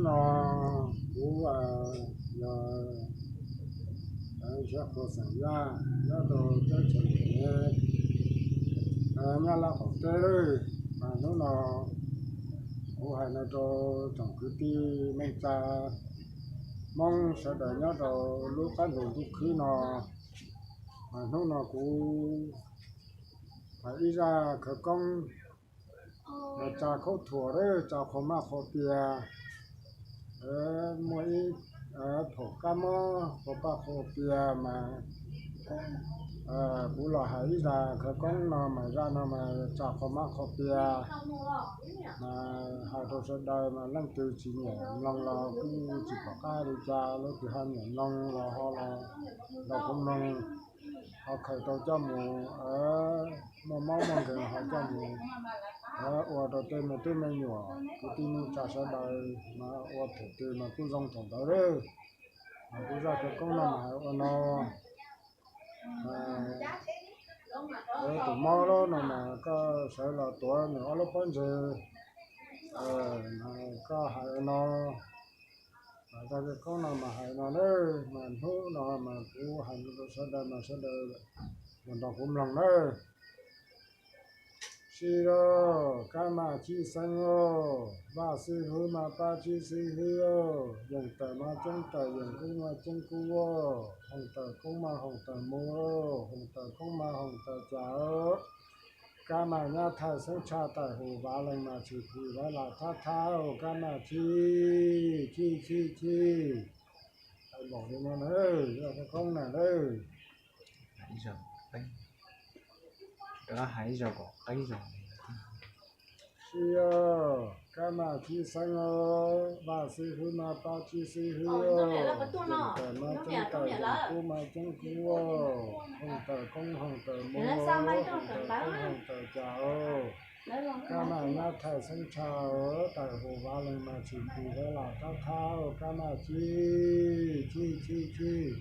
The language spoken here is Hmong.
No kuv yog Ntshiab Qhua xeem Yaj nyob rau teb chaws Nyab Laj qaum teb. Mas hnub no kuv hais no rau tsoom kwv tij neej tsa Hmoob sawv daws nyob rau lub qab ntuj ntuj khwb no. Mas hnub no kuv hais ib zaj khawv koob, tsa khaub thuas, tsa qhua maj qhua pias, muaj ib phaum kab mob qhua paj qhua pias mas kuv los hais ib zaj khawv koob no mas zaj no mas tsa qhua maj qhua pias. Mas hais rau sawv daws mas leej twg tsis nyiam mloog los kuj tsis pom qab li cas, leej twg ho nyiam mloog los ho los nrog kuv mloog, ho khaws tau coj mus muaj mob muaj nkeeg ho coj mus ua rau tej me tub me nyuam kwv tij neej tsa sawv daws mas ua thaum twg mas kuj zoo thaum ntawd. Mas kuv zaj khawv koob no mas hais ua no, tus mob no mas koj sawv los tuav nws ob lub pob ntseg, koj hais ua no. Mas zaj khawv koob no mas hais no na, mas hnub no mas kuv hais rau sawv daws mas sawv daws los nrog kuv mloog na. Sib lauj, kab maj tshib xeeb lauj, vaj xib hwb maj pab tshib xib hwb lauj, yeem tawm maj ceeb tawm, yeem kub maj ceeb kub lauj, hoom tawm koob maj hoom tawm mus lauj, hoom tawm koob maj hoom tawm cas lauj. Kab maj nyab thaij xeeb tshaj, tawm hum vav lees mas tshwm plis vaiv las thab thab lauj, kab maj tshib, tshib tshib tshib. Hais npaum li no na, zaj khawv koob na. Sib lauj, kab maj tshib xeeb lauj, vaj xib hwb maj pab tshib xib hwb lauj, yeem tawm maj ceeb tawm, yeem kub maj ceeb kub lauj, hoom tawm koob hoom tawm mus lauj, hoom tawm koob hoom tawm cas lauj. Kab maj nyab thaij xeeb tshaj, tawm hum vav lees mas tshwm plis vaiv las thab thab lauj, kab maj tshib, tshib tshib tshib.